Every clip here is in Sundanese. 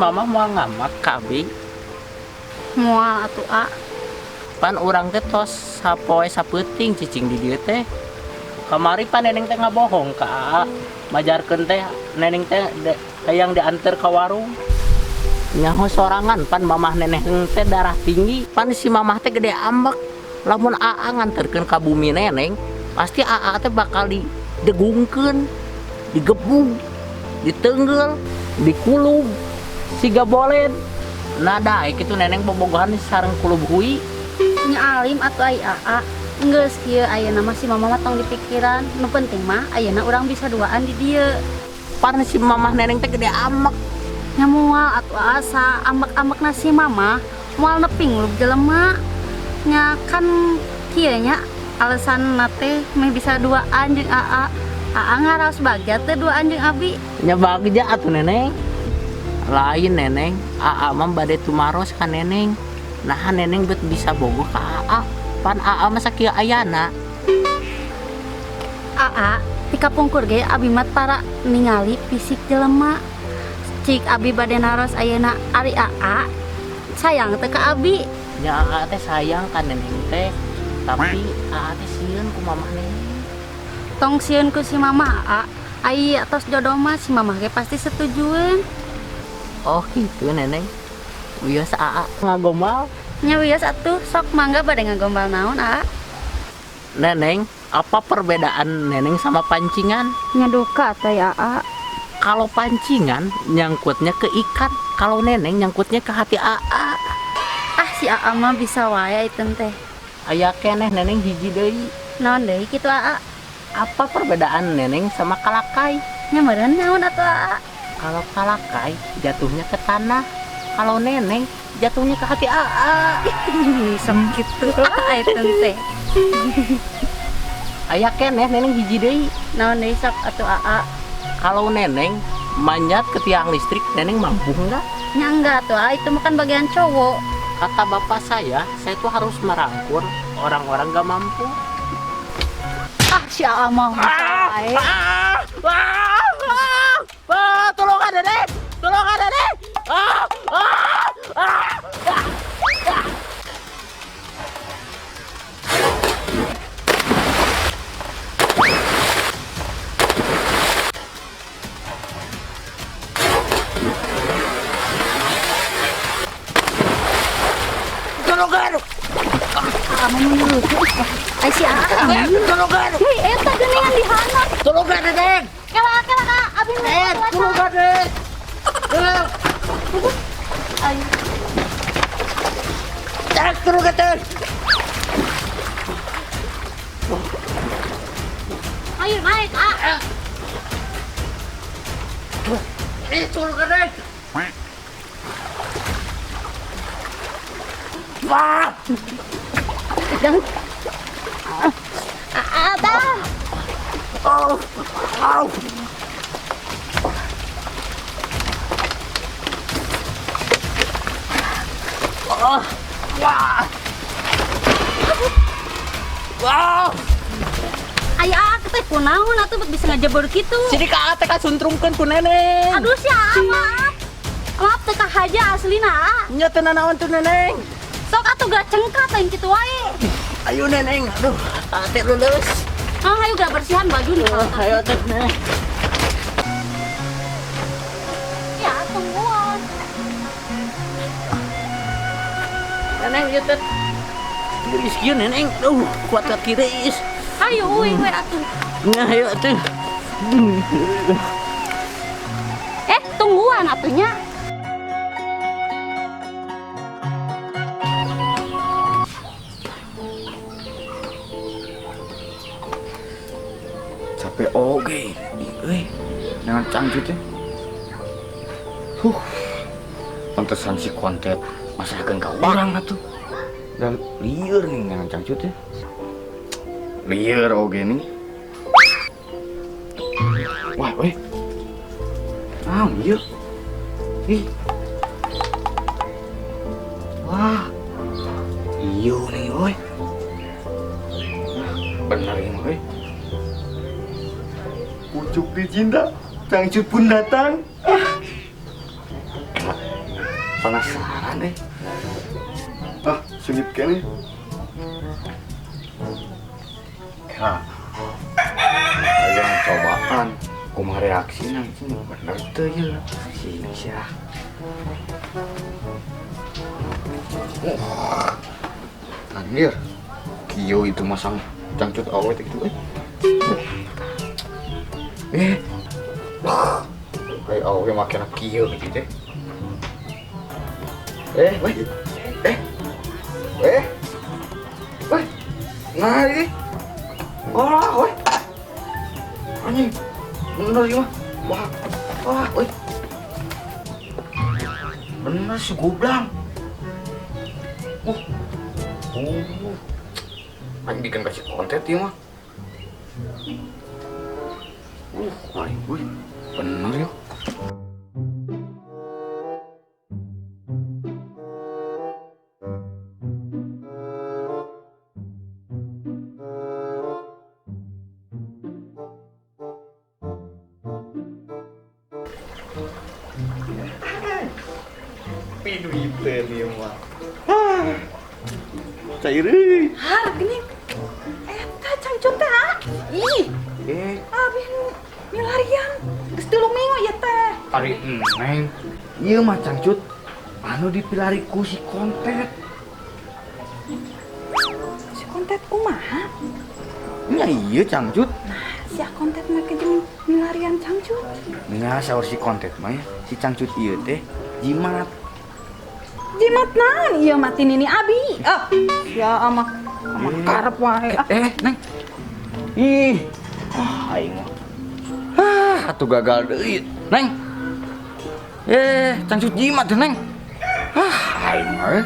mama moal ngamak ka abi? Moal atuh A. Pan urang teh tos sapoe sapeuting cicing di dieu teh. Kamari pan neneng teh ngabohong ka Aa. Majarkeun teh neneng teh hayang dianter ka warung. Nyaho sorangan pan mamah neneng teh darah tinggi, pan si mamah teh gede ambek. Lamun Aa nganterkeun ka bumi neneng, pasti Aa teh bakal didegungkeun, digebug, ditenggel, dikulub, siga bolen. Nah daek kitu neneng bobogohan sareng kulub hui. Nya alim atuh ai Aa. Geus kieu ayeuna mah si mama mah tong dipikiran. Nu penting mah ayeuna urang bisa duaan di dieu. Pan si mamah neneng teh gede ambek. Nya moal atuh Aa, sa ambek-ambekna si mama moal nepi ngulub jelema. Nya kan kieu nya alasanna teh meh bisa duaan jeung Aa. Aa ngaraos bagja teh duaan jeung abi. Nya bagja atuh neneng. Lain neneng, Aa mah bade tumaros ka neneng. Nah neneng bet bisa bogoh ka Aa. Pan Aa mah sakieu ayana. Aa, ti kapungkur ge abi mah tara ningali fisik jelema. Cik abi bade naros ayeuna ari Aa sayang teh ka abi. Nya Aa teh sayang ka neneng teh, tapi Aa teh sieun ku mamah neneng. Tong sieun ku si mamah Aa. Ai atos jodoh mah si mamah ge pasti setujueun. Oh gitu neneng. Wios Aa ngagombal. Nya wios atuh, sok mangga bade ngagombal naon Aa? Neneng, apa perbedaan neneng sama pancingan? Nya duka teh Aa. Kalau pancingan nyangkutnya ke ikan, kalau neneng nyangkutnya ke hati Aa. Ah si Aa mah bisa wae itu teh. Aya keneh neneng hiji deui. Naon deui kitu Aa? Apa perbedaan neneng sama kalakai? Nya meureun naon atuh Aa? Kalau kalakai jatuhnya ke tanah, kalau neneng jatuhnya ke hati Aa. Sok kitu Aa itu teh. Aya keneh neneng hiji deui. Naon deui sok atuh Aa? Kalau neneng manjat ke tiang listrik, neneng mampu nggak? Ya enggak tuh, itu mah kan bagian cowok. Kata bapak saya tuh harus merangkul orang-orang nggak mampu. Ah, si Aa mah bisa wae. Tolong ada deh, tolong ada deh. Ai si Aa. Tolongan. Hei, eta geuningan di handap. Tolongan, Dedeng. Kela, kela, Kak. Abi mah Tolongan, Deng. Tolong. Ayo. Deng, tolongan, Deng. Ayo naik, A. Tolongan, Deng. Wah. Jangan. Aa, dah. Oh, au. Oh, wah. Wow. Aya, teh kunaon atuh bet bisa ngajebur kitu. Jadi ka Aa teh kasuntrungkeun ku neneng. Aduh si Aa, maaf. Maaf teh kahaja aslina, Aa. Nya teu nanaon tuh neneng. Sok atuh gak cengkat lain kitu wae. Ayo neneng, aduh, Aa teh lulus. Ah, ayo gak bersihan baju nih. Oh, ayo teh neneng. Ya, tungguan. Neneng ieu teh. Geus kieu neneng. Aduh, kuat ka kieu. Ayo euy we atuh. Nah, ayo atuh. Tungguan atuh nya. Capek oge, euy. Jangan cangcut teh. Huh. Pantesan si kontet masrahkeun ka urang atuh. Dan lieur nih jangan cangcut teh. Lieur oge nih. Wah, weh. Ah, lieur. Ih. Wah. Iyo nih, woi. Nah, bener ini, woi. Pucuk dicinta, cangcut pun datang. Ah. Penasaran eh. Ah, sengit keneh. Ya. Hayang cobaan kumaha reaksi anjing bener teu ieu. Sing sia. Anjir. Kieu itu masang cangcut awet gitu eh. Eh. Kayak awe make kieu gitu teh. Eh, weh. Eh. Eh. Weh. Nah ini. Oh, weh. Anjing. Bener ieu mah. Wah. Wah, weh. Bener si goblang. Oh. Anjing bikin kasih konten ieu mah. Aing weh. Bener ya. Piduiteun ieu mah. Cair euy. Har gini. Eta cangcut teh. Ih. Eh, abi milarian. Geus 3 minggu ieu teh. Ari neng. Ieu mah cangcut anu dipilari ku si kontet. Si kontet kumaha? Nya ieu cangcut. Nah, si kontet make jeung milarian cangcut. Nya saur si kontet mah ya, si cangcut ieu teh jimat. Jimat naon ieu mah ti nini abi. Ah, ya amah amah karep wae. Eh, neng. Ih. Ah, aing mah. Ah, atuh gagal deui. Neng. Eh, cangcut jimat teh, Neng. Ah, aing mah.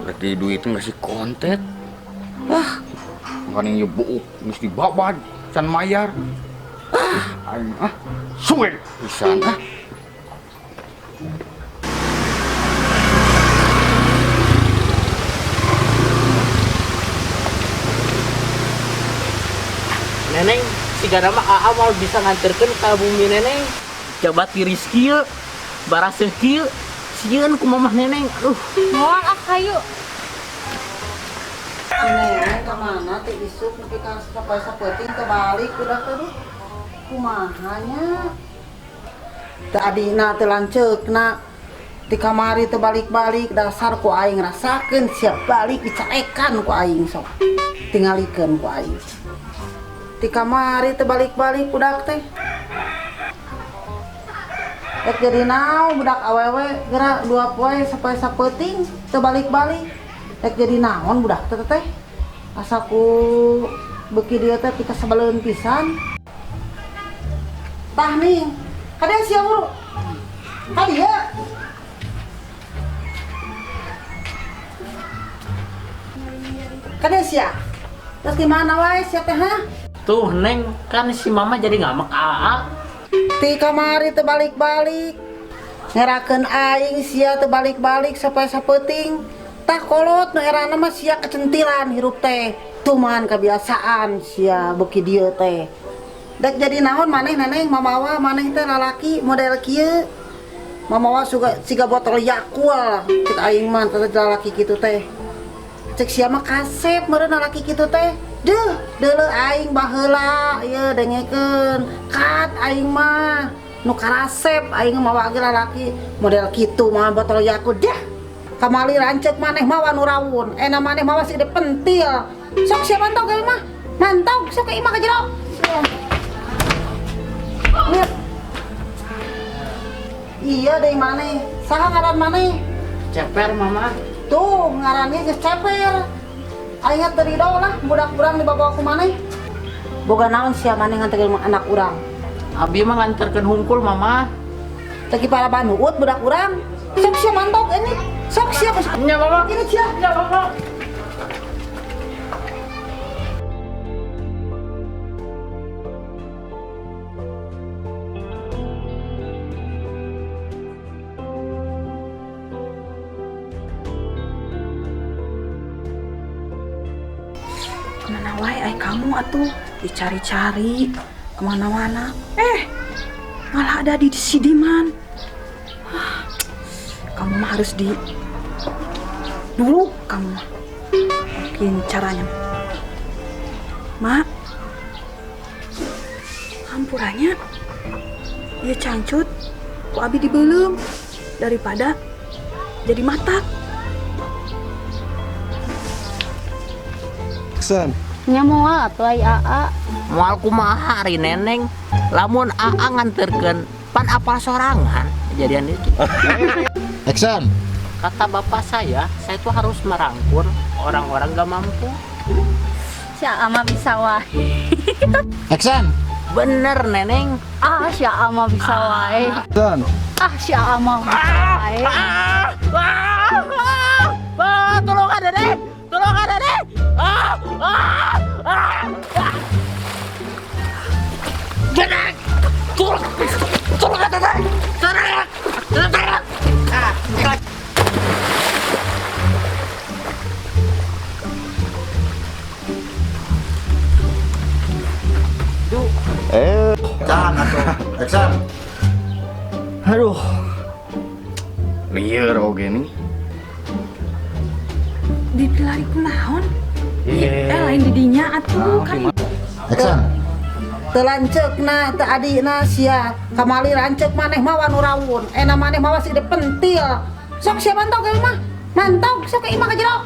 Berarti duit nggak si kontet. Ah, makanya ieu buuk geus dibabad can mayar. Ah, aing ah suwe pisan ah. Neneng, sigana mah Aa moal bisa nganterkeun ka bumi Neneng. Coba tiris kieu, baraseuh kieu, sieun ku mamah Neneng. Aduh. Moal ah kayu. Neneng ka mana teh isuk nepi ka sapoe sapeuting teh balik udah teh duh. Kumaha nya? Teu adina teu lanceukna. Di kamari teu balik-balik dasar ku aing rasakeun siap balik dicarekan ku aing sok. Tingalikeun ku aing. Di kamari teu balik-balik budak teh. Rek jadi naon budak awewe geura 2 poe sapoe sapeuting teu balik-balik. Rek jadi naon budak teh teh. Asa ku beuki dieu teh pikasebeleun pisan. Tah ning, kadieu sia buru. Kadieu. Kadieu sia. Terus di mana wae sia teh ha? Tuh Neng, kan si mama jadi ngamek Aa. Ti kamari teu balik-balik. Ngerakeun aing sia teu balik-balik sapoe sapeuting. Tah kolot nu erana mah sia kecentilan hirup teh. Tuman kebiasaan sia beuki dieu teh. Dek jadi naon maneh Neneng mamawa maneh teh lalaki model kieu. Mamawa suka siga botol Yakult cek aing mah teh lalaki kitu teh. Cek sia mah kasep meureun lalaki kitu teh. Deuh, deuleu aing baheula ieu dengekeun. Kat aing mah nu karasep aing mawa ge lalaki model kitu mah botol Yakult dah. Kamali lanceuk maneh mawa nu rawun, ena maneh mawa si gede pentil. Sok sia mantau ge mah. Mantau sok ke imah ka jero. Lihat. Iya deui maneh. Saha ngaran maneh? Ceper mama. Tuh ngarannya geus ceper. Aing teu rido lah budak urang dibawa ku maneh. Boga naon sia maneh nganterkeun anak urang? Abi mah nganterkeun hungkul mama. Teu kiparaban huut budak urang. Sok sia mantau ini. Sok sia Nya mama. Ini sia. Nya mama. Kemana wae ai kamu atuh dicari-cari kemana-mana. Eh, malah ada di Sidiman. Ah, Kamu mah harus di dulu kamu mah. Mungkin caranya. Mak. Hampura nya. Ieu cangcut ku abi dibeuleum daripada jadi matak. Action. Nya moal atuh ai Aa. Moal kumaha ari Neneng. Lamun Aa nganterkeun pan apal sorangan kejadian itu. Action. Kata bapak saya tuh harus merangkul orang-orang gak mampu. Si Aa mah bisa wae. Action. Bener, Neneng. Ah, si Aa mah bisa wae. Action. Ah, si Aa mah bisa wae. Ah, ah, ah, ah, tolongan, Neneng, tolongan, Neneng. Ah, ah, ah, ah. Neneng, tolong, tolongan, Neneng, Neneng, Neneng. Ah, ah. Eh, Jangan atuh. Action. Aduh. Lieur oge nih. Dipilari kunaon? Eh, lain didinya atuh kan. Action. Teu lanceukna teu adina sia kamari lanceuk maneh mawa nu rawun, ena maneh mawa si pentil. Sok sia mantau ke imah, mantau sok ke imah ka jero.